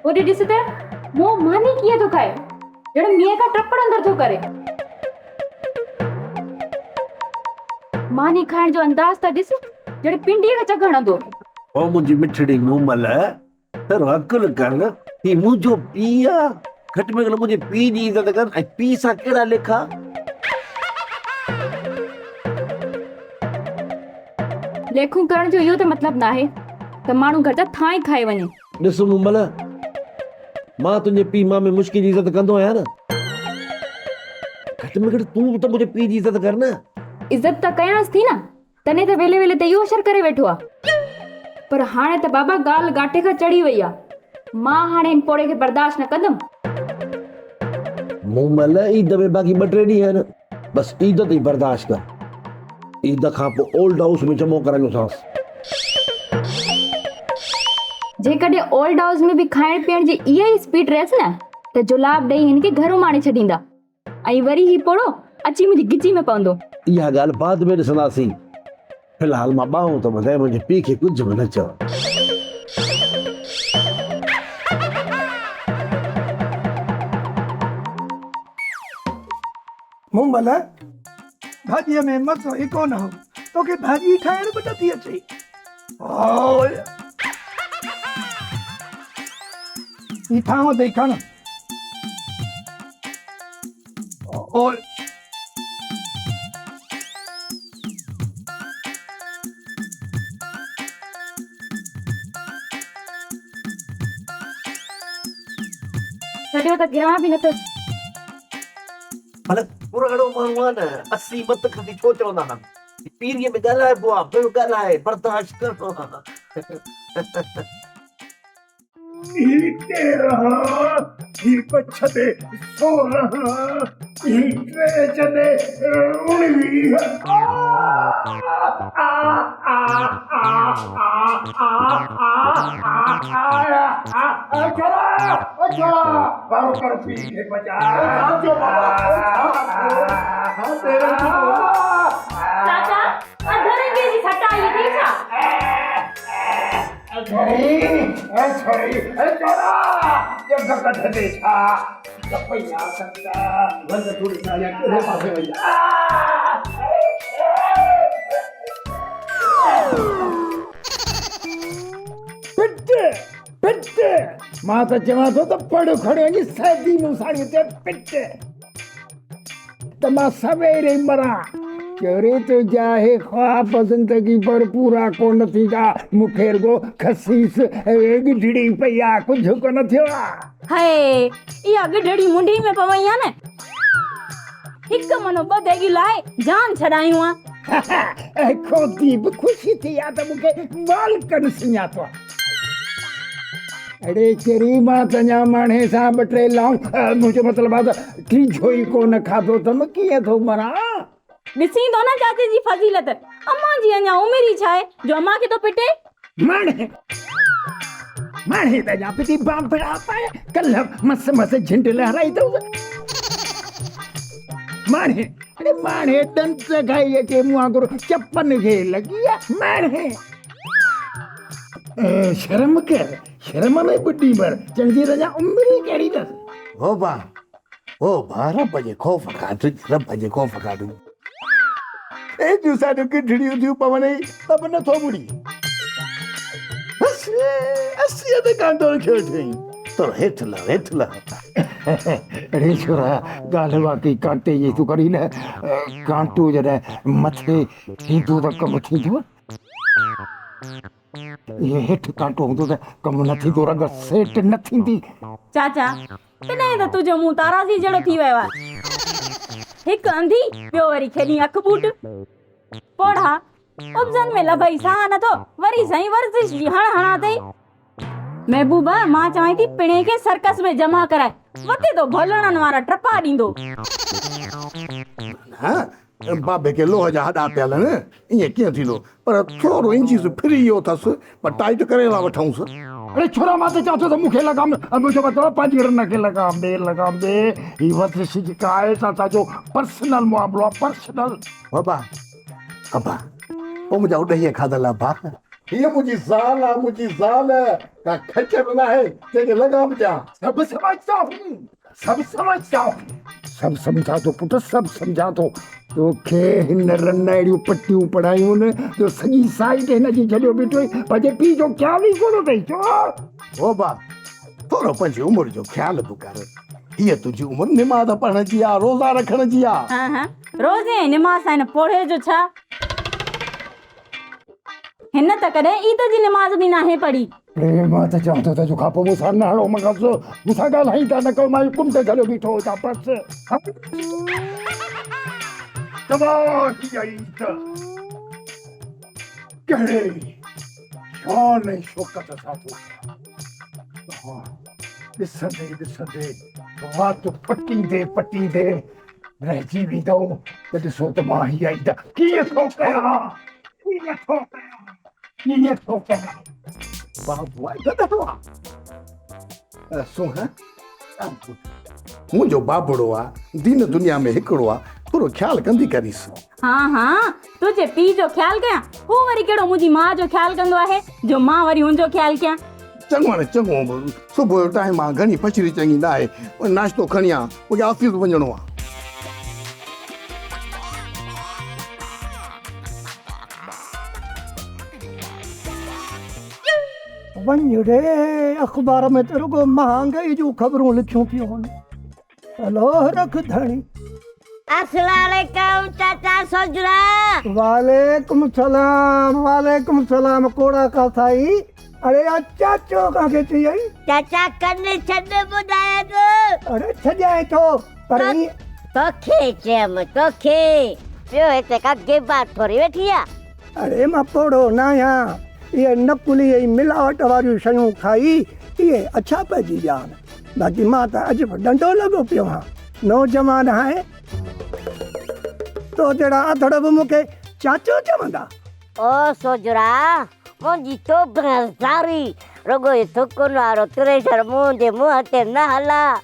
هوڏي ڏس ته منهن ماني ڪيئن ٿو کائي، ڄڻ مينهن کان ٽپڙ اندر ٿو ڪري. ماني کائڻ جو انداز ته ڏس، ڄڻ پنڊيء کي چگهه هڻندو. او منهنجي مٺڙي مومل، ٿورو عقل ڪر، هي منهنجو پيء آ، گهٽ ۾ گهٽ منهنجي پيء جي عزت ڪر ۽ پيء سان ڪهڙا ليکا؟ ليکون ڪرڻ جو اهو ته مطلب ناهي ته ماڻهو گهر جا ٿانء کائي وڃي. ڏس مومل، مان تنهنجي پيء مامي مشڪي جي عزت ڪندو آهيان نه. گهٽ ۾ گهٽ تون به ته منهنجي پيء جي عزت ڪر نه. عزت ته ڪيانس ٿي نه، تڏهن ته ويلي ويلي تي اهو اشر ڪري ويٺو آ. پر هاڻي ته بابا ڳالهه ڳاٽي کان چڙهي وئي آ. مان هاڻي هن پوڙهي کي برداشت نه ڪندم. مومل، عيد ۾ باقي ٻه ٽي ڏينهن آهن. بس عيد تائين برداشت ڪر. عيد کان پوء اولڊ هائوس ۾ جمعو ڪرائيندوسانس. جيڪڏهن اولڊ هائوس ۾ به کائڻ پيئڻ جي اها ئي اسپيڊ رهيس نه ته جلاب ڏئي هن کي گهر اماڻي ڇڏيندا ۽ وري هي پوڙهو اچي منهنجي ڳچي ۾ پوندو. اها ڳالهه بعد ۾ ڏسنداسين. في الحال مان ٻانهون ٿو ٻڌائين منهنجي پيء کي ڪجهه به نه چئو. مومل، ڀاڄيء ۾ مزو ئي ڪونه هو. توکي ڀاڄي ٺاهڻ به نٿي اچي. هاء! هي ٿانو اٿئي کڻ. اوء! ڇڏيو ته گران به نه اٿس. ڀلا پراڻو ماڻهو آ نه، اسين مت کسي ڇو چوندا آهن. پيريء ۾ ڳالهائبو آ، پيو ڳالهائي، برداشت ڪرڻو آ. هي 13، هي پڇ تي 16، هي ٽي چڏي 19. چاچا، اڌ رنگي جي سٽ آئي اٿئي ڇا؟ پٽ پٽ مان ته چوان ٿو ته پڙ کڻي وڃي سيدي مون ساڻي تي پٽ ته مان سوير ئي مران. چوري تنهنجا اهي خواب زندگي ڀر پورا ڪونه ٿيندا. مون کي رڳو خسيس ڳڍڙي پئي آ، ڪجهه ڪونه ٿيو آ. هئي، اها ڳڍڙي منڍي ۾ پوئي ها نه، هڪ منو ٻه ديڳيون لاهي جان ڇڏايون ها. اهي کوتي به خوشي ٿي آ ته مون کي مالڪن سڃاتو آ. اڙي چري مان ته اڃا ماڻهي سان ٻه ٽي لائون منهنجو مطلب آ ته ٽيجهو ئي ڪونه کاڌو اٿم ڪيئن ٿو مران. ڏسين ٿو نه چاچي جي فضيلت امان جي اڃا عمر ئي ڇا آهي جو امان کي ٿو پٽي. ماڻهي ماڻهي ته اڃا پٽي بانبڙا پائي ڪلهه مس مس جهنڊ لهرائي اٿس. ماڻهي اڙي ماڻهي ڏند کائي اچي مون وانگر چپن کي لڳي آ ماڻهي. شرم ڪر، شرم ۾ ٻڏي مر، چڱي رجا عمر ئي ڪهڙي اٿس. هو با، هو با، رب جي خوف کان ڊڄ، رب جي خوف کان ڊڄ. ايڏيون ساريون ڳڍڙيون ٿيون پونئي ته به نٿو مڙي. اسيء تي ڪانٽو رکيو ويٺو آهين. ٿورو هيٺ لهه، هيٺ لهه. اڙي ڇورا، ڳالهه واقعي ڪانٽي جي تون ڪرين نه، ڪانٽو جڏهن مٿي ٿيندو ته ڪم ٿيندو. اهو هيٺ ڪانٽو هوندو ته ڪم نه ٿيندو، رڳ سيٽ نه ٿيندي. چاچا، تڏهن ته تنهنجو منهن تارازي جهڙو ٿي ويو آهي. هڪ انڌي، ٻيو وري کيڏين اک ٻوٽ. پوڙها، ابزن ۾ لڀئي ساهه نٿو، وري سائين ورزش جي هڻ هڻان اٿئي. محبوبه، مان چوانء ٿي پڻهين کي سرڪس ۾ جمع ڪرائي، وتي ٿو ڀولڙن وارا ٽپا ڏيندو. نه، بابي کي لوهه جا هڏا پيل آهن، ائين ڪيئن ٿيندو؟ پر ٿورو انچيس ڦري ويو اٿس، پر ٽائيٽ ڪري ٿا وٺونس. اڙي ڇورا مان ته چوان ٿو ته مون کي لگام، منهنجو مطلب آهي پنهنجي رن کي لگام ڏي، لگام ڏي. هي ورزش جيڪا آهي سا اسان جو پرسنل معاملو آهي، پرسنل. ابا، ابا، او منهنجا اڏهيء کاڌل ابا. هيء منهنجي زال آ، منهنجي زال، ڪا خچر ناهي جنهن کي لغام ڏيان. سڀ سمجهتا هون، سڀ سمجهتا هون. سڀ سمجهان ٿو پٽ، سڀ سمجهان ٿو. توکي هن رن اهڙيون پٽيون پڙهايون جو سڄي سائيٽ هن جي جهليو بيٺو آهين. پنهنجي پيء جو خيال ئي ڪونه اٿئي. چو. بابا، ٿورو پنهنجي عمر جو خيال به ڪر. هيء تنهنجي عمر نماز پڙهڻ جي آ، روزا رکڻ جي آ. ها ها، روزي ۽ نماز سان هن پوڙهي جو ڇا؟ هن ته ڪڏهن عيد جي نماز به ناهي پڙهي. اڙي مان ته چوان ٿو ته جو کان پوء مون سان نه هڻو مغز، مون سان ڳالهائيندا نه ڪيو، مان ئي ڪنڊ جهليو بيٺو هجان بس. تباهه ٿي وئي عيد، ڪهڙي شان ۽ شوڪت سان ٿو ڪيان. ڏسندي ڏسندي وات پٽيندي پٽيندي رهجي ويندؤ ته ڏسو ته مان هيء عيد ڪيئن ٿو ڪيان، ڪيئن ٿو ڪيان، ڪيئن ٿو ڪيان. بابو آهي گڏهڙو آ. سونهن منهنجو بابڙو آ، دين دنيا ۾ هڪڙو آ، ٿورو خيال ڪندي ڪريس. ها ها، تنهنجي پيء جو خيال ڪيان، هو وري ڪهڙو منهنجي ماء جو خيال ڪندو آهي جو مان وري هن جو خيال ڪيان. چڱو هاڻي چڱو، صبح جو ٽائيم آ، گهڻي پڇڙي چڱي نه آهي، ناشتو کڻي آ، مون کي آفيس وڃڻو آ. وڃ ري، اخبار ۾ ته رڳو مهانگائي جون خبرون لکيون پيون هن. الهه رک ڌڻي. السلام عليڪم چاچا سوجرا. وعليڪم السلام وعليڪم السلام ڪوڙا ڪاسائي. اڙي يا چاچو ڪنهن کي چيائين؟ چاچا ڪن ڇڏ ٻڌايان ٿو. اڙي ڇڏيائين ٿو پر ائين. توکي چيم توکي. ٻيو هتي ڪا گيبا ٿوري ويٺي آ. اڙي مان پوڙهو ناهيان. اهي نقلي ۽ ملاوٽ واريون شيون کائي اهي اڇا پئجي ويا آهن. باقي مان ته اڄ به ڏنڊو لڳو پيو آهيان. نوجوان آهين. تو جهڙا اڌڙ به مون کي چاچو چوندا. او سوجهرا، منهنجي توبهه زاري، رڳو هي ٿڪن وارو ٿريشر منهنجي منهن تي نه هلاء.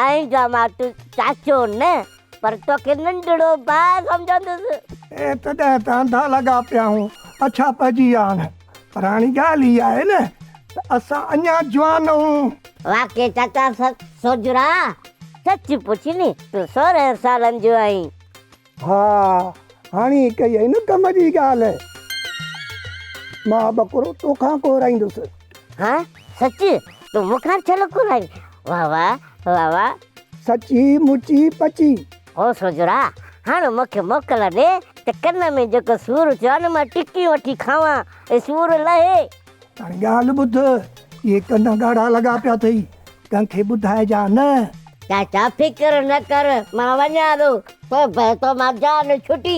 آئنده مان تون چاچو نه، پر توکي ننڍڙو ڀاء سمجهندس. اي تڏهن ته انڌا لڳا پيا آهيون، اڇا پئجي ويا آهن. پر هاڻي ڳالهه هيء آهي نه ته اسان اڃا جوان آهيون. واقعي چاچا سوجهرا، سچ پڇين تون 16 سالن جو آهين. ها، هاڻي ڪئي آهي نه ڪم جي ڳالهه. مان ٻڪرو توکان ڪورائيندس. ها، سچ؟ تون مون کان ڇل ڪورائين؟ واه واه، واه واه. سچي مچي پچي. او سوجهرا، هاڻ مون کي موڪل ڏي ته ڪن ۾ جيڪو سور ٿيو آهي نه مان ٽڪيون وٺي کاوان ۽ سور لهي. هاڻي ڳالهه ٻڌ، اهي ڪن ڳاڙها لڳا پيا اٿئي، ڪنهن کي ٻڌائجان نه. چاچا فڪر نه ڪر، مان وڃان ٿو، توبه تو مان جان ڇٽي.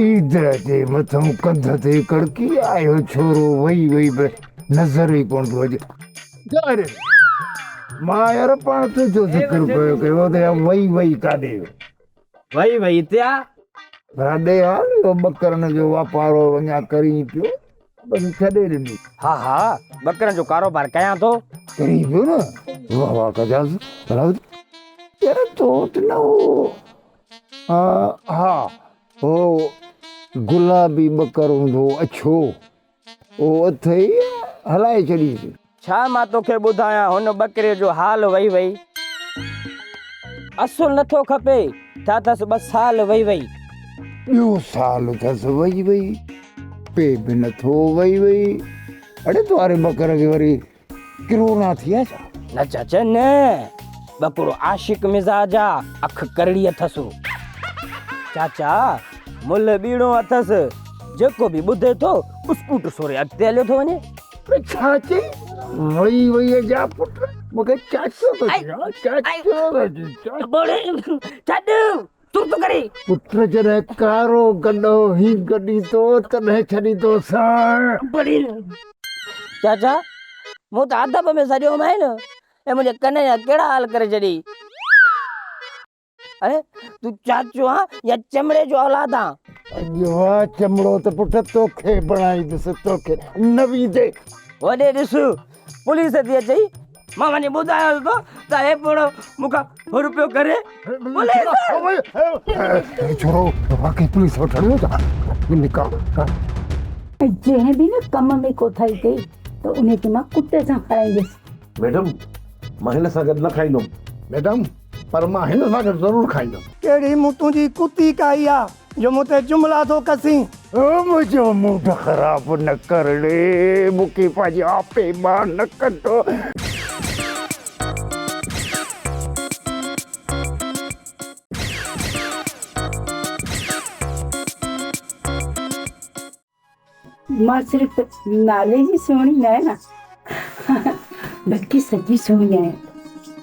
عيد جي مٿئون ڪنڌ تي ڪڙڪي آيو ڇورو وئي وئي به نظر ئي ڪونه ٿو اچي. ظاهر مان يار پاڻ تنهنجو ذڪر پيو ڪيو ته يار وئي وئي ڪاڏي ويو. وئي وئي هتي آ. ڀاڏي ها اهو ٻڪرن جو واپار اڃا ڪرين پيو بس ڇڏي ڏني. ها ها ٻڪرن جو ڪاروبار ڪيان ٿو. ڪرين پيو نه واه واه ڪجاس يار تو وٽ نه هو ها ها هو گلابي ٻڪر هوندو هو اڇو اهو اٿئي يا هلائي ڇڏيس. ڇا مان توکي ٻڌايان هن ٻڪري جو حال وئي وئي. اصل نٿو کپي ٿيا اٿس ٻه سال وئي وئي. ٻيو سال اٿس وئي وئي پي به نٿو وئي وئي. اڙي تو واري ٻڪر کي وري ڪرونا ٿي آ ڇا؟ نه چاچا نه، ٻڪرو عاشق مزاج آ، اک ڪرڙي اٿس. چاچا ملهه ٻيڻو اٿس، جيڪو به ٻڌي ٿو اسڪوٽ سوري اڳتي هليو ٿو وڃي. ڇا چئي؟ وئي وئي جا پٽ، مون کي چاچو ٿو چئي، چاچو ٿو چئي، چاچو. ڇڏ، ترت ڪري. پٽ جڏهن ڪارو گڏهو هي گڏيندو تڏهن ڇڏيندو ساڻ. چاچا مون ته ادب ۾ سڏيومانء نه ۽ منهنجي ڪن جا ڪهڙا حال ڪري ڇڏيئي. اڙي تون چاچو آن يا چمڙي جو اولاد آن. اڄ واهه چمڙو ته پٽ توکي بڻائيندس توکي نه ويندي. هوڏي ڏس پوليس ٿي اچئي. مان وڃي ٻڌايانس ٿو ته هي پوڙهو مون کان ڦر پيو ڪري. پوليس! ڇورو واقعي پوليس وٺڻ ويو ڇا؟ نڪا. جنهن به نه ڪم ۾ ڪوتاهي ڪئي ته انهي کي مان ڪتي سان کارائيندس. ميڊم، مان هن سان گڏ نه کائيندم. ميڊم، پر مان هن سان گڏ ضرور کائيندم. ڪهڙي مون تنهنجي ڪتي ڪائي آ جو مون تي جملا ٿو ڪسين. او منهنجو موڊ خراب نه ڪر ڙي، مون کي پنهنجي آپي مان نه ڪڍ. مان صرف نالي جي سهڻي نه آهيان بلڪه سڄي سهڻي آهيان.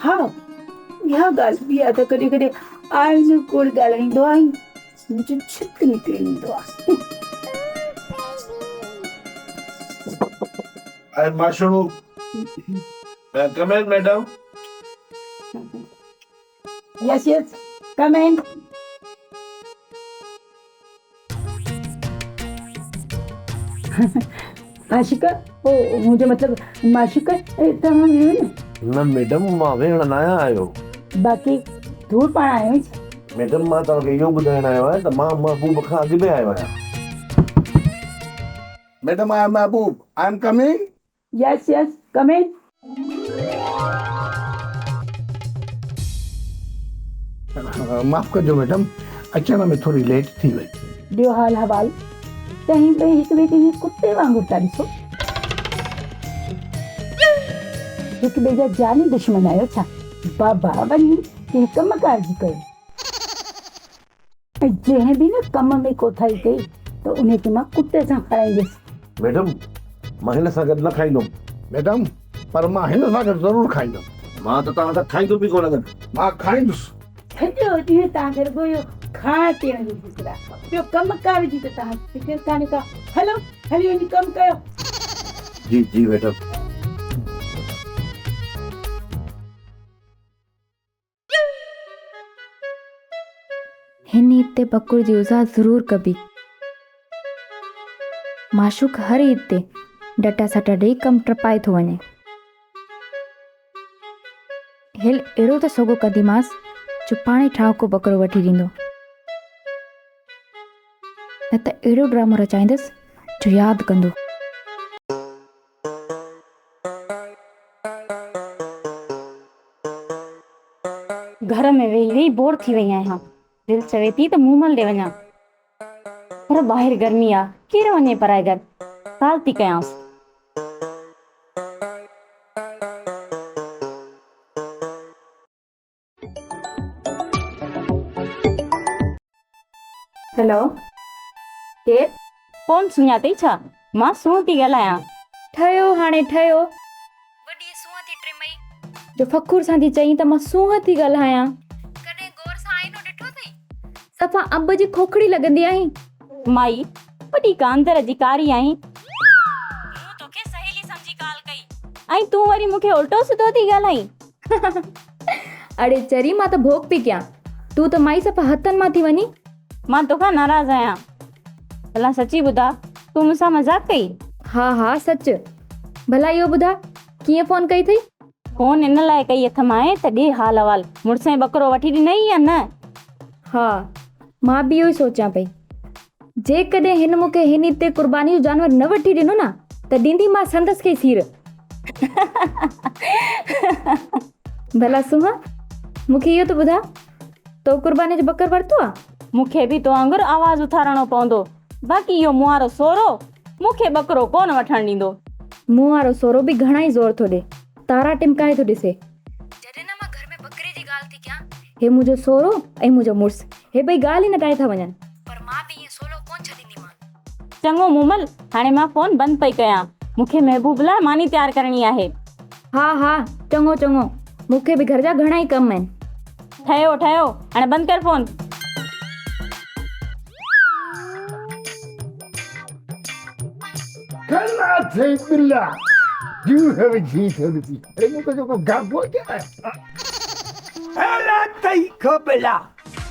ها اها ڳالهه به آهي ته ڪڏهن ڪڏهن آئينو ڪوڙ ڳالهائيندو آهين منهنجو ڇت نڪري ويندو آهي. I am Mashooq. Come in madam. Yes yes come in. Ashiq او منهنجو مطلب معشوق توهان ويهو نه. نه ميڊم مان ويهڻ ناهيان آيو. باقي ڌوڙ پائڻ آيو آهين ڇا؟ ميڊم مان توهان کي اهو ٻڌائڻ آيو آهيان ته مان محبوب کان اڳ ۾ آيو آهيان. Madam I am Mehboob I am coming. Yes yes come in. معاف ڪجو ميڊم اچڻ ۾ ٿوري ليٽ ٿي وئي. ڏيو حال حوال توهين ٻئي هڪ ٻئي کي ائين ڪتي وانگر ٿا ڏسو. هڪ ٻئي جا جاني دشمن آهيو ڇا؟ بابا وڃي ڪنهن ڪم ڪار جي ڪيو. ۽ جنهن به نه ڪم ۾ ڪوتاهي ڪئي ته انهي کي مان ڪتي سان کارائيندس. ميڊم، مان هن سان گڏ نه کائيندم. ميڊم، پر مان هن سان گڏ ضرور کائيندم. مان ته توهان سان کائيندم ئي ڪونه گڏ. مان کائيندس. سڄو ڏينهن توهان کي رڳو اهو کائڻ پيئڻ جو فڪر آهي. ٻيو ڪم ڪار جي ته توهان کي فڪر ڪانهي ڪا. هلو، هلي وڃي ڪم ڪيو. جي جي ميڊم. هن عيد تي بڪر جي عزا ضرور ڪبي. معشوق هر عيد تي ڊٽا سٽا ڏيئي ڪم ٽپائي ٿو وڃي. هيل اهڙو ته سوگهو ڪنديمانس جو پاڻ ئي ٺاهوڪو ٻڪرو وٺي ڏيندو. نه ته اهڙو ڊرامو رچائيندس جو ياد ڪندو. گهر ۾ ويهي ويهي بور ٿي وئي آهيان. دل چوي ٿي ته مومل ڏي وڃان. پر ٻاهر گرمي آ، ڪير وڃي پرائي گهر. ڪال ٿي ڪيانس. هيلو ڪير؟ فون سڃاتئي ڇا؟ مان سونهن ٿي ڳالهايان. ٺهيو هاڻي ٺهيو. وڏي سونهن ٿي ٽمئي. جو فخر سان ٿي چئين ته مان سونهن ٿي ڳالهايان. ڪڏهن غور سان آئينو ڏٺو اٿئي؟ صفا انب جي کوکڙي لڳندي آهين. مائي، وڏي ڪاندر جي ڪاري آهين. مون توکي سهيلي سمجهي ڪال ڪئي ۽ تون وري مون کي الٽو سڌو ٿي ڳالهائين. اڙي چري مان ته ڀوڳ پئي ڪيان. تون ته مائي صفا هٿن مان ٿي وڃين. مان توکان ناراض آهيان. ڀلا سچي ٻڌاء تون مون سان مذاق ڪئي؟ ها ها سچ. ڀلا اهو ٻڌاء ڪيئن فون ڪئي اٿئي؟ فون ان لاء ڪئي اٿمانء ته ڏي حال احوال. مڙسئين ٻڪرو وٺي ڏنئي يا نه؟ ها مان به اهو ئي سوچيان پئي. جيڪڏهن هن مون کي هن عيد تي قرباني جو جانور نه وٺي ڏنو نه ته ڏينديمانس سندس کي ئي سير. ڀلا سونهن مون کي اهو ته ٻڌاء تو قرباني جو ٻڪر ورتو آ؟ مون کي به تو وانگر آواز اٿارڻو پوندو. باقي اهو مون وارو سورو مون کي ٻڪرو ڪونه وٺڻ ڏيندو. مون وارو سورو به گهڻا ئي زور ٿو ڏي. تارا ٽمڪائي ٿو ڏسي. جڏهن نه مان گهر ۾ ٻڪري جي ڳالهه ٿي ڪيان. هي منهنجو سورو ۽ منهنجو مڙس، هي ٻئي ڳالهه ئي نٽائي ٿا وڃن. پر مان به ائين سولو ڪونه ڇڏينديمان. چڱو مومل، هاڻي مان فون بند پئي ڪيان. مون کي محبوب لاء ماني تيار ڪرڻي آهي. ها ها، چڱو چڱو، مون کي به گهر جا گهڻا ئي ڪم آهن. ٺهيو ٺهيو، هاڻي بند ڪر فون. ڪلا ٿي ٻلا جوهه وجهي ٿو ڏسي. اڙي مون ته جيڪو گابو چيو. اهڙا اٿئي کٻلا.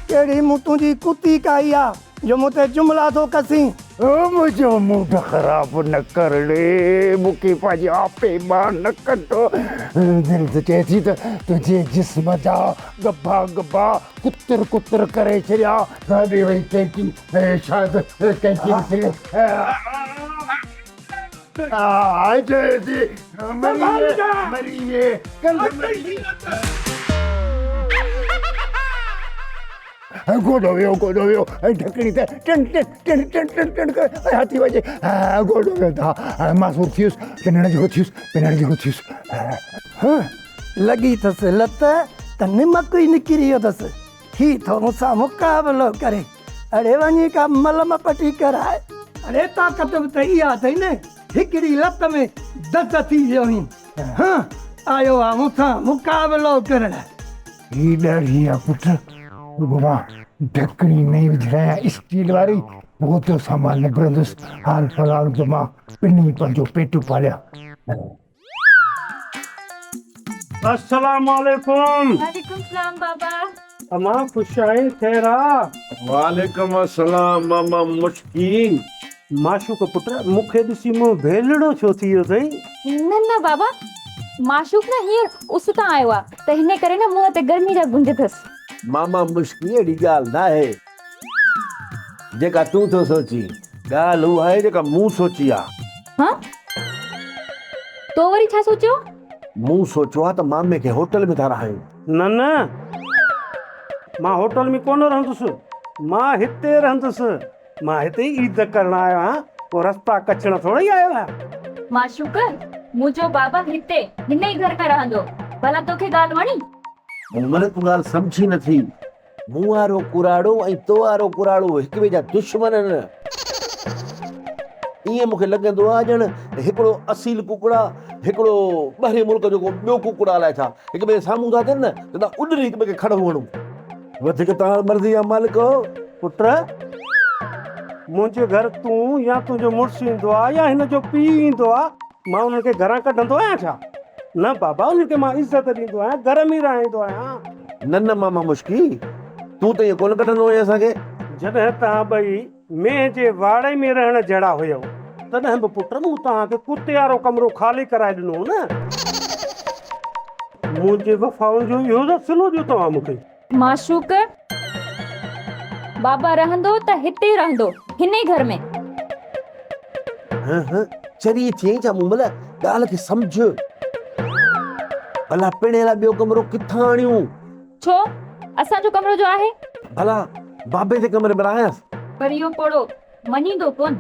ڪهڙي مون تنهنجي ڪتي ڪائي آ جو مون تي جملا ٿو ڪسين. منهنجو موڊ خراب نه ڪر ڙي، مون کي پنهنجي آپي مان نه ڪڍ. دل ته چئي ٿي ته تنهنجي جسم جا ڳڀا ڳڀا ڪتر ڪتر ڪري ڇڏيان. گاڏي وئي ڪينچي، شايد ڪينچي نڪري. آء چئي ٿي مري وئي، مري وئي، ڪلهه مري وئي. گوڏو ويو گوڏو ويو ۽ ڍڪڻي ته ٽن ٽن ٽن ٽن ٽن ٽن ڪري ۽ هٿي وڄي گوڏو ويو ته معذور ٿيس پنڻ جهڙو ٿيس پنڻ جهڙو ٿيس. لڳي اٿس لت ته نمڪ ئي نڪري ويو اٿس. هي ٿو مون سان مقابلو ڪري. اڙي وڃي ڪا ملم پٽي ڪراء. اڙي طاقت به ته اها اٿئي نه هڪڙي لت ۾ دز ٿي ويو هين. هان آيو آ مون سان مقابلو ڪرڻ. هي ڏاڙهي آ پٽ، رڳو مان ڍڪڻي نئين وجهرايان اسٽيل واري، پوء توسان مان نبرندس، حال فلحال ته مان پني پنهنجو پيٽ پاليان. السلام عليڪم. وعليڪم السلام بابا. امان خوش آهين خير آ. وعليڪم السلام ماما مشڪين. معشوق پٽ مون کي ڏسي منهن ڀيلڙو ڇو ٿي ويو اٿئي؟ نه نه بابا معشوق نه هينئر اس تان آيو آ ته هن ڪري نه منهن تي گرمي جا گهنج اٿس. ماما مشڪي اهڙي ڳالهه ناهي جيڪا تون ٿو سوچين، ڳالهه اها آهي جيڪا مون سوچي آ. ها؟ تو وري ڇا سوچيو؟ مون سوچيو آ ته مامي کي هوٽل ۾ ٿا رهايون. نه نه مان هوٽل ۾ ڪونه رهندس، مان هتي رهندس. مان هتي ئي عيد ڪرڻ آيو آهيان، ڪو رستا ڪڇڻ ٿورو ئي آيو آهيان. معشوق، منهنجو بابا هتي، هن ئي گهر ۾ رهندو. ڀلا توکي ڳالهه وڻي؟ مومل، تون ڳالهه سمجهين نه ٿي. مون وارو ڪراڙو ۽ تو وارو ڪراڙو هڪ ٻئي جا دشمن آهن. ائين مون کي لڳندو آهي ڄڻ هڪڙو اصيل ڪڪڙ آ، هڪڙو ٻاهرين ملڪ جو ڪو ٻيو ڪڪڙ آ الائي ڇا. هڪ ٻئي جي سامهون ٿا اچن نه ته تان اڏري هڪ ٻئي کي کڙ هڻون. وڌيڪ توهان مرضي جا مالڪ آهيو. پٽ، منهنجي گهر تون يا تنهنجو مڙس ايندو آ يا هن جو پيء ايندو آ، مان انهن کي گهران ڪڍندو آهيان ڇا؟ نه بابا، انهن کي مان عزت ڏيندو آهيان، گهر ۾ ئي رهائيندو آهيان. نه نه ماما مشڪي، تون ته ائين ڪونه ڪڍندو هئين اسان کي. جڏهن توهان ٻئي مينهن جي واڙي ۾ رهڻ جهڙا هيؤ، تڏهن به پٽ مون توهان کي ڪتي وارو ڪمرو خالي ڪرائي ڏنو هو نه؟ منهنجي وفائن جو اهو ته صلو ڏيو توهان مون کي. معشوق، بابا رهندو ته هتي ئي رهندو، هن ئي گهر ۾. هه هه، چري ٿئين ڇا مومل، ڳالهه کي سمجهه. ڀلا پڻهين لاء ٻيو ڪمرو ڪٿان آڻيون؟ ڇو، اسان جو ڪمرو جو آهي. ڀلا بابي جي ڪمري ۾ رهايانس؟ پر اهو پوڙهو مڃيندو ڪونه.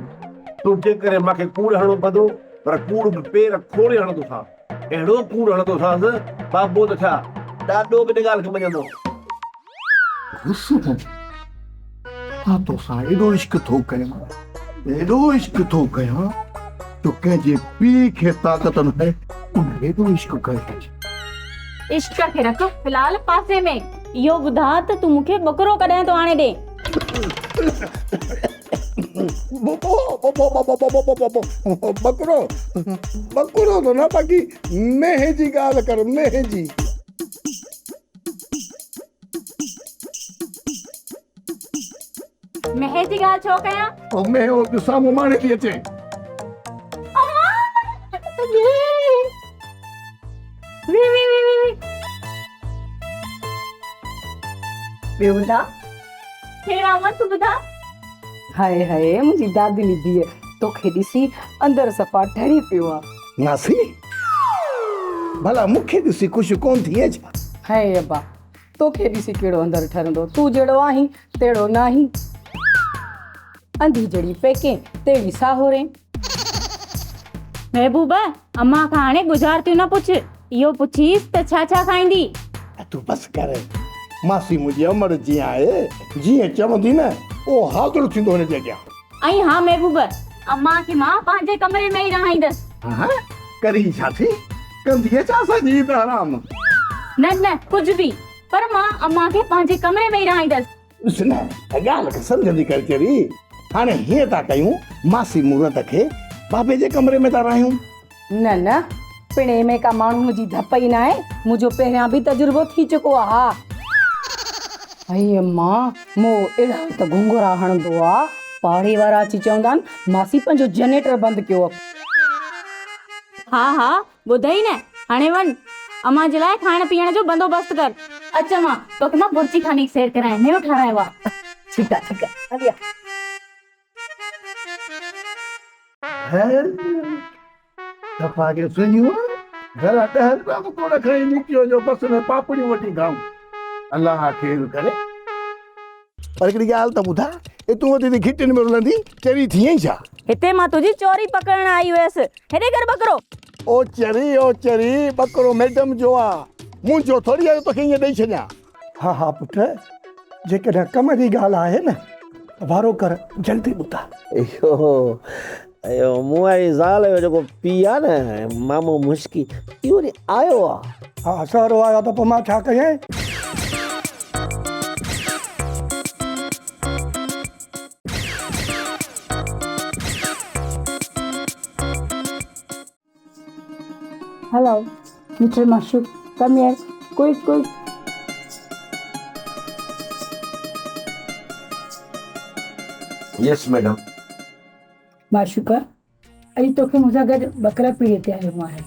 تنهنجي ڪري مان کي ڪوڙ هڻڻو پوندو، پر ڪوڙ به پير کوڙي هڻندوسانس. اهڙو ڪوڙ هڻندوسانس، بابو ته ڇا، ڏاڏو به ان ڳالهه کي مڃندو. حسن، مان توسان ايڏو عشق ٿو ڪيان، ايڏو عشق ٿو ڪيان، جو ڪنهن جي پيء کي طاقت ناهي ان ايڏو عشق ڪري. عشق کي رک في الحال پاسي ۾. اهو ٻڌاء ته تون مون کي ٻڪرو ڪڏهن ٿو آڻي ڏين؟ ٻڪرو ٻڪرو ته نه باقي مينهن جي ڳالهه ڪر مينهن جي. مينهن جي ڳالهه ڇو ڪيان؟ او مينهن او سامهون ماڻي ٿي اچي. ٻيو ٻڌاء. خير آ امان تون ٻڌاء. هائي هائي منهنجي دادلي ڌيء توکي ڏسي اندر صفا ٺري پيو آ. ناسي ڀلا مون کي ڏسي خوش ڪونه ٿئين ڇا؟ هائي ابا توکي ڏسي ڪهڙو اندر ٺرندو تون جهڙو آهين تهڙو ناهين. انڌي جهڙي پيڪين تهڙي ساهورين. محبوب امان کان هاڻي ڳجهارتيون نه پڇ اهو پڇيس ته ڇا ڇا کائيندي. تون بس ڪر ماسي منهنجي امڙ جيئن آهي جيئن چوندي نه اهو حاضر ٿيندو هن جي اڳيان. ۽ ها محبوب امان کي مان پنهنجي ڪمري ۾ ئي رهائيندس. ها ڪرين ڇا ٿي ڪندينء ڇا اسان جي عيد حرام. نه نه ڪجهه به پر مان امان کي پنهنجي ڪمري ۾ ئي رهائيندس. ڏس نه ڳالهه کي سمجهندي ڪر چري هاڻي هيئن ٿا ڪيون ماسي مورت کي بابي جي ڪمري ۾ ٿا رهايون. نه نه پڻي ۾ ڪا ماڻهوء جي ڌپ ئي ناهي منهنجو پهريان به تجربو ٿي چڪو آ ها. ائي امان مون اهڙا ته گهنگهرا هڻندو آ. پاڙي وارا اچي چوندا آهن، ماسي پنهنجو جنريٽر بند ڪيو. ها ها ٻڌئي نه، هاڻي وڃ امان جي لاء کائڻ پيئڻ جو بندوبست ڪر. اچ امان توکي مان بورچي خاني جي سير ڪرايان، نيو ٺارايو آ. ٺيڪ آ ٺيڪ آ هلي آ. دفعا کي سڃيون گهران 10 روپيا به ڪونه کڻي نڪتي وڃو بس ۾ پاپڙيون وٺي کائون الله خير ڪري. پر هڪڙي ڳالهه ته ٻڌاء اي تون اتي ٿي گهٽين ۾ رلندي چري ٿئين ڇا؟ هتي مان تنهنجي چوري پڪڙڻ آئي هيس هيڏي ڪر ٻڪرو. او چري او چري ٻڪرو ميڊم جو آ منهنجو ٿوري آ جو توکي ائين ڏئي ڇڏيان. ها ها پٽ جيڪڏهن ڪم جي ڳالهه آهي نه ته وارو ڪر جلدي ٻڌاء. اهو اهو مون واري زال جو جيڪو پيء آ نه مامو مشڪي اهو وري آيو آ. ها سهرو آيو ته پوء مان ڇا ڪيان. Hello mister Mashooq come here quick quick. Yes madam. Mashooq اڄ توکي مون سان گڏ ٻڪرا پيڙي تي هلڻو آهي.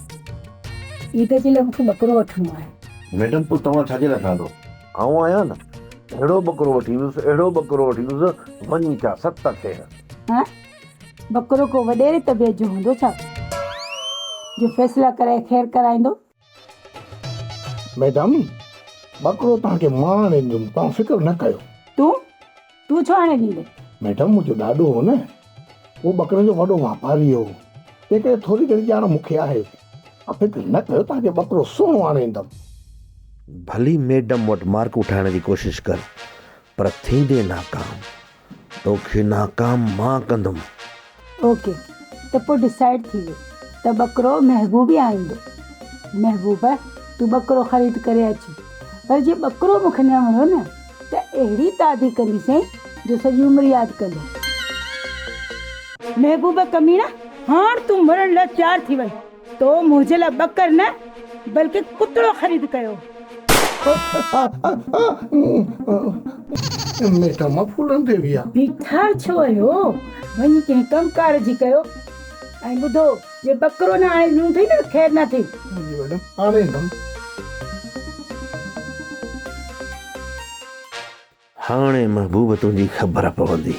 عيد جي لاء مون کي ٻڪرو وٺڻو آهي. ميڊم پوء توهان ڇا جي لاء ٺهندو؟ آئون آهيان نه اهڙو ٻڪرو وٺي ايندس اهڙو ٻڪرو وٺي ايندس وڃي ٿيا ست خير. ها ٻڪرو ڪو وڏيري طبيعت جو هوندو ڇا جو فيصلا ڪرائي خير ڪرائيندو. ميڊم ٻڪرو توهان کي مان آڻي ڏيندم توهان فڪر نه ڪيو. تون؟ تون ڇو آڻي ڏيندين؟ ميڊم منهنجو ڏاڏو هو نه اهو ٻڪرين جو وڏو واپاري هو تنهن ڪري ٿوري گهڻي ڄاڻ مون کي آهي توهان فڪر نه ڪيو توهان کي ٻڪرو سهڻو آڻي ڏيندم. ڀلي ميڊم وٽ مارڪون ٺاهڻ جي ڪوشش ڪر پر ٿيندين ناڪام. توکي ناڪام مان ڪندم. اوڪي ته پوء ڊسائيڊ ٿي ويو ته ٻڪرو محبوب ئي آڻيندو. محبوب تون ٻڪرو خريد ڪري اچ پر جي ٻڪرو مون کي نه وڻيو نه ته اهڙي تعدي ڪنديسين جو سڄي عمر ياد ڪندين. محبوب ڪميڻا هاڻ تون مرڻ لاء تيار ٿي وڃ. تو منهنجي لاء ٻڪر نه بلڪه ڪتڙو خريد ڪيو. ميڊم ڦلندي ويا. بيٺا ڇو آهيو؟ وڃي ڪنهن ڪم ڪار جي ڪيو. ۽ ٻڌو جي ٻڪرو نه آڻي ڏنو اٿئي نه ته خير نه ٿئي. جي ميڊم آڻي ايندم. هاڻي محبوب تنهنجي خبر پوندي.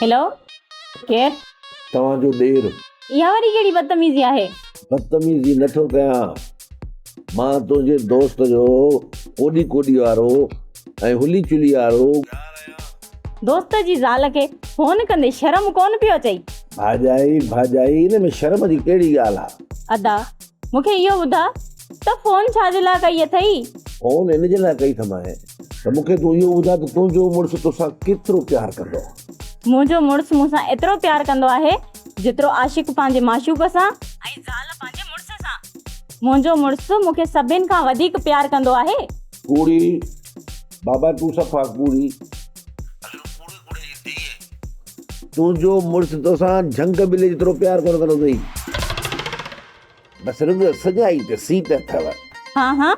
هيلو ڪير؟ توهان جو ڏير. اها وري ڪهڙي بدتميزي آهي؟ بدتميزي نه ٿو ڪيان، مان تنهنجي دوست جو ڪوڏي ڪوڏي وارو ۽ هلي چلي وارو يار آهيان. دوست جي زال کي فون ڪندي شرم ڪونه پيو اچئي؟ ڀاڄائي ڀاڄائي ان ۾ شرم جي ڪهڙي ڳالهه آ؟ ادا مون کي اهو ٻڌاء ته فون ڇا جي لاء ڪئي اٿئي؟ فون ان جي لاء ڪئي اٿمانء ته مون کي تون اهو ٻڌاء ته تنهنجو مڙس توسان ڪيترو پيار ڪندو آهي؟ منهنجو مڙس مون سان ايترو پيار ڪندو آهي جيترو عاشق پنهنجي معشوق سان ۽ زال پنهنجي مڙس سان. منهنجو مڙس مون کي سڀن کان وڌيڪ پيار ڪندو آهي. ڪوڙي، بابا تون صفا ڪوڙي. اصل ڪوڙي ڪوڙي جي ڌيء. تنهنجو مڙس توسان جهنگ ٻلي جيترو پيار ڪونه ڪندو اٿئي. بس رڳو سڄائي تي سيٽ اٿئو. ها ها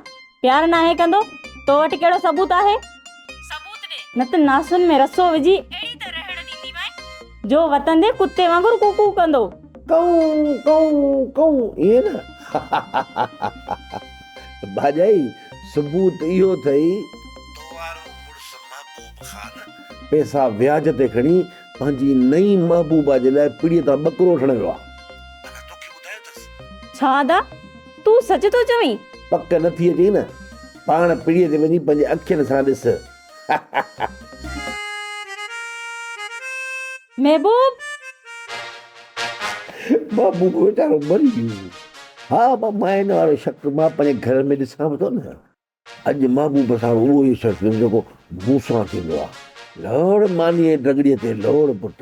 پيار ناهي ڪندو، تو وٽ ڪهڙو ثبوت آهي؟ ثبوت ڏي، نه ته ناسن ۾ رسو وجهي اهڙي ته رهڙ ڏينديمانء جو وتندي ڪتي وانگر ڪوڪو ڪندو. ڪئون ڪئون ڪئون ائين نه؟ ڀاڄائي ثبوت اهو اٿئي. تو وارو مڙس محبوب خان پئسا وياج تي کڻي پنهنجي نئين محبوبه جي لاء پڙيء تان ٻڪرو وٺڻ ويو آهي. ڀلا توکي ٻڌايو اٿس؟ ڇا ادا، تون سچ ٿو چوين؟ پڪ نه ٿي اچئي نه، پاڻ پڙيء تي وڃي پنهنجي اکين سان ڏس. محبوب! محبوب ويچارو مري ويو. ها مان هن وارو شڪ مان پنهنجي گهر ۾ ڏسان به ٿو نه. اڄ محبوب سان به اهو ئي شرط ٿيندو جيڪو مون سان ٿيندو آهي. لوڙ مانيء ڊڳڙيء تي لوڙ پٽ.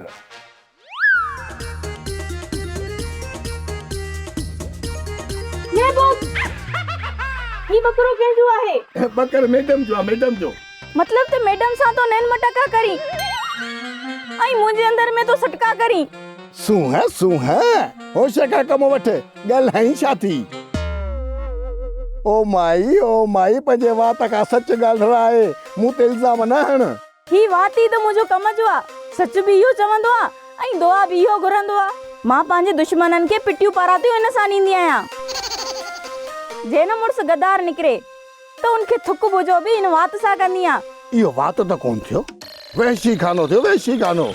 هي ٻڪرو ڪنهن جو آهي؟ ٻڪر ميڊم جو آ ميڊم جو. مطلب ته ميڊم سان تون نين مٽڪا ڪرين ۽ منهنجي اندر ۾ تون سٽڪا ڪرين. سونهن سونهن، هوش کان ڪم وٺ، ڳالهائين ڇا ٿي؟ او مائي او مائي پنهنجي وات کان سچ ڳالهرائي، مون تي الزام نه هڻ. هي وات ئي ته منهنجو ڪم جو آ، سچ به اهو چوندو آ ۽ دعا به اهو گهرندو آ. مان پنهنجي دشمنن کي پٽيون پاراتيون ان سان ڏيندي آهيان. جي نه مڙس غدار نڪري ته ان کي ٿڪ بجو به ان وات سان ڪندي آهيان. اهو وات ته ڪونه ٿيو، وحشي خانو ٿيو، وحشي خانو.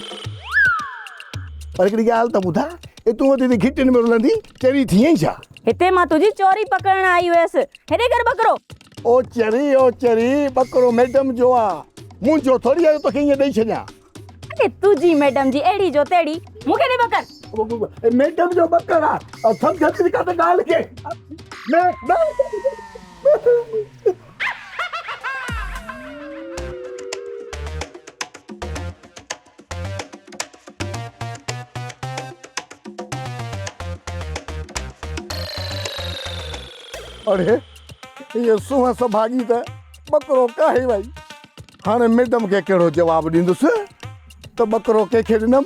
پر هڪڙي ڳالهه ته ٻڌاء، اي تون وتين ٿي گهٽين ۾ رلندي، چري ٿئين ڇا؟ هتي مان تنهنجي چوري پڪڙڻ آئي هيس، هيڏي ڪر ٻڪرو. او چري او چري، ٻڪرو ميڊم جو آ، منهنجو ٿوري آ جو توکي ائين ڏئي ڇڏيان. اڙي تنهنجي ميڊم جي اهڙي جو تهڙي، مون کي ڏي ٻڪر. ميڊم جو ٻڪر آ، سمجهه ٿي ڪا ته ڳالهه کي. اڙي هيء سونهن سڀاڳي ته ٻڪرو ڪاهي وئي. هاڻي ميڊم کي ڪهڙو جواب ڏيندس ته ٻڪرو ڪنهن کي ڏنم؟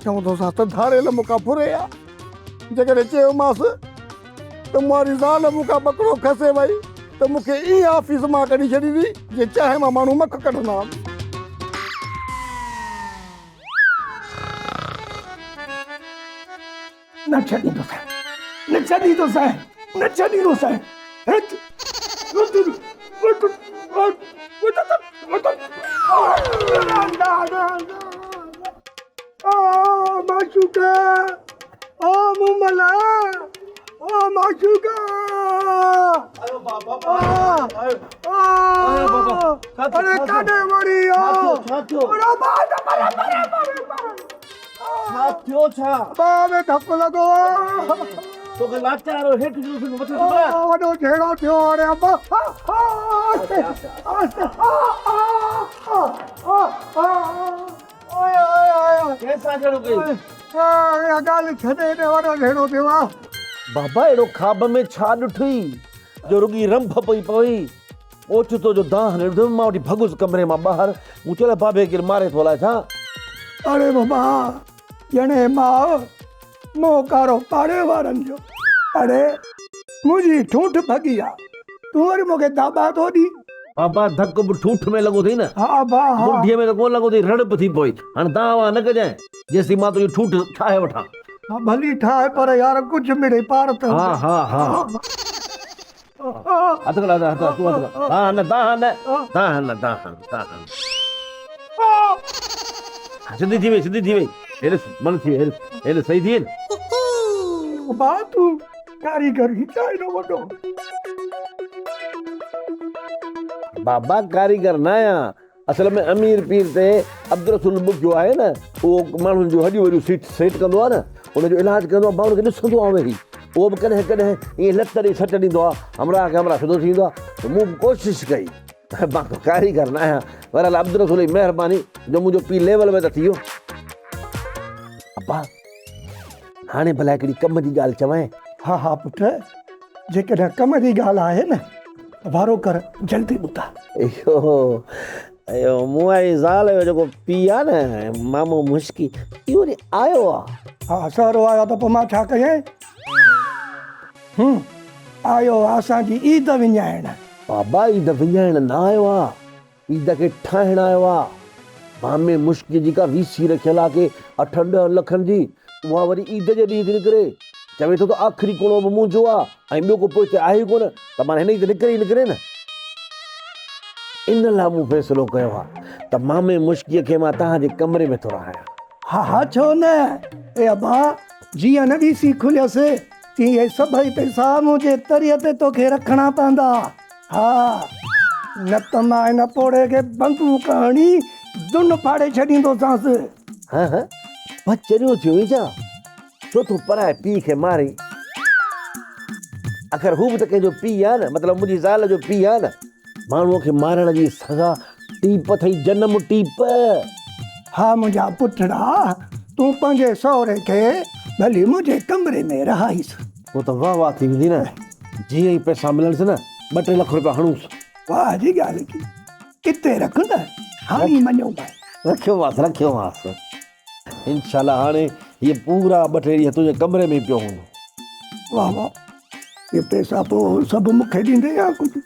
چوندوسانس ته ڌاڙيل مون کان ڦري آ. جيڪڏهن چيومانس ته مون واري زال مون کان ٻڪرو کسي وئي ته مون کي ائين آفيس مان ڪڍي ڇڏيندي جيئن چانهه مان ماڻهو مک ڪڍندا آهن. نه ڇڏيندوسانء، نه ڇڏيندوسانء، نه ڇڏيندوسانء. هت، هت، هت، هت، هت، آ معشوقه، آ مومل، آ معشوقه. آيو بابا، آيو، آيو بابا. اڙي ڪاڏي وري آ؟ ڇا ٿيو؟ اڙي بابا، پري، پري، پري، پري. ڇا ٿيو ڇا؟ ٻانهن ۾ ڌڪ لڳو آ. توکي لاچار هيٺ جو مٿي سڀرا. وڏو جهيڙو ٿيو هاڻي ابا. آهستي آهستي ڪنهن سان جهيڙو ڪئي؟ اها ڳالهه ڇڏي ڏي وڏو جهيڙو ٿيو آ. بابا اهڙو خواب ۾ ڇا ڏٺئي جو رڳي رنڀ پئي پوي. اوچتو جو دانهن ڏٺم، مان وٺي ڀڳس ڪمري مان ٻاهر. مون چيو الائي بابي کي ڪير ماري ٿو الائي ڇا؟ اڙي بابا ڄڻي ماء منهن ڪارو پاڙي وارن جو. اڙي منهنجي ٺونٺ ڀڳي آ، تون وري مون کي داٻا ٿو ڏين. بابا ڌڪ به ٺونٺ ۾ لڳو اٿئي نه؟ ها ابا ها. منڍيء ۾ ته ڪونه لڳو اٿئي، رڙ به ٿي پوي. هاڻ دانهن وانهن نه ڪجانء، جيسين مان تنهنجي ٺونٺ ٺاهي وٺان. ها ڀلي ٺاهه پر يار ڪجهه مڙئي پار ته ها ها ها. هٿ ڪڍ هٿ هٿ تون هٿ ڪڍ. دانهن نه دانهن نه دانهن نه دانهن دانهن. سڌي ٿي وئي سڌي ٿي وئي. هي ڏس من ٿي وئي هي ڏس هي ڏس صحيح ٿي وئي نه. ابا تون ڪاريگر هي ڇا ايڏو وڏو. بابا ڪاريگر نه آهيان اصل ۾ امير پير تي عبدالرسول ٻگهيو آهي نه اهو ماڻهن جون هڏيون وڏيون سيٽ سيٽ ڪندو آهي نه ان جو علاج ڪندو آهي مان ان کي ڏسندو آهيان ويهي اهو به ڪڏهن ڪڏهن ائين لت ڏئي سٽ ڏيندو آهي همراهه کي همراهه سڌو ٿي ويندو آهي ته مون به ڪوشش ڪئي مان ڪو ڪاريگر نه آهيان بهرحال عبدالرسول جي مهرباني جو منهنجو پيء ليول ۾ ته ٿي ويو ابا هاڻي ڀلا هڪڙي ڪم جي ڳالهه چوانء ها ها پٽ جيڪڏهن ڪم جي ڳالهه آهي نه ته وارو ڪر جلدي ٻڌاء. اهو اهو مون واري زال جو جيڪو پيء آ نه مامو مشڪي اهو وري آيو آ. ها سهرو آيو ته پوء مان ڇا ڪيان؟ هون آيو آ اسان جي عيد وڃائڻ. بابا عيد وڃائڻ نه آيو آ عيد کي ٺاهڻ آيو آ. مامي مشڪي جي ڪا وي سي رکيل آ ڪي اٺن ڏهن لکن جي اها وري عيد جي ڏينهن ٿي نڪري. چوي ٿو ته آخري ڪڻو به منهنجو آ ۽ ٻيو ڪو پوئتي آهي ئي ڪونه ته معنيٰ هن جي ته نڪري ئي نڪري نه. ان لاء مون فيصلو ڪيو آ ته مامي مشڪيء کي مان توهان جي ڪمري ۾ ٿو رهايان. ها ها ڇو نه اي ابا جيئن نه وي سي کليس تيئن اهي سڀئي پئسا منهنجي تريء تي توکي رکڻا پوندا. ها، نه ته مان هن پوڙهي کي بندوق هڻي دن ڦاڙي ڇڏيندوسانس. ها ها، بس چريو ٿيو آهين ڇا؟ ڇو ٿو پرائي پيء کي مارين؟ آخر هو به ته ڪنهن جو پيء آهي نه، مطلب منهنجي زال جو پيء آهي نه. ماڻهوء کي مارڻ جي سزا ٽيپ اٿئي، جنم ٽيپ. ها منهنجا پٽڙا، تون پنهنجي سهري کي ڀلي منهنجي ڪمري ۾ رهائيس. پوء ته واهه واهه ٿي ويندي نه. جيئن ئي پئسا ملنس نه، ٻه ٽي لک روپيا هڻونس. واهه جي ڳالهه ڪئي. اتي رک نه، هاڻي مڃيومانء. رکيومانس، رکيومانس. انشاء الله هاڻي هيء پورا ٻه ٽي ڏينهن تنهنجي ڪمري ۾ ئي پيو هوندو. واهه واهه، اهي پئسا پوء سڀ مون کي ڏيندين يا ڪجهه؟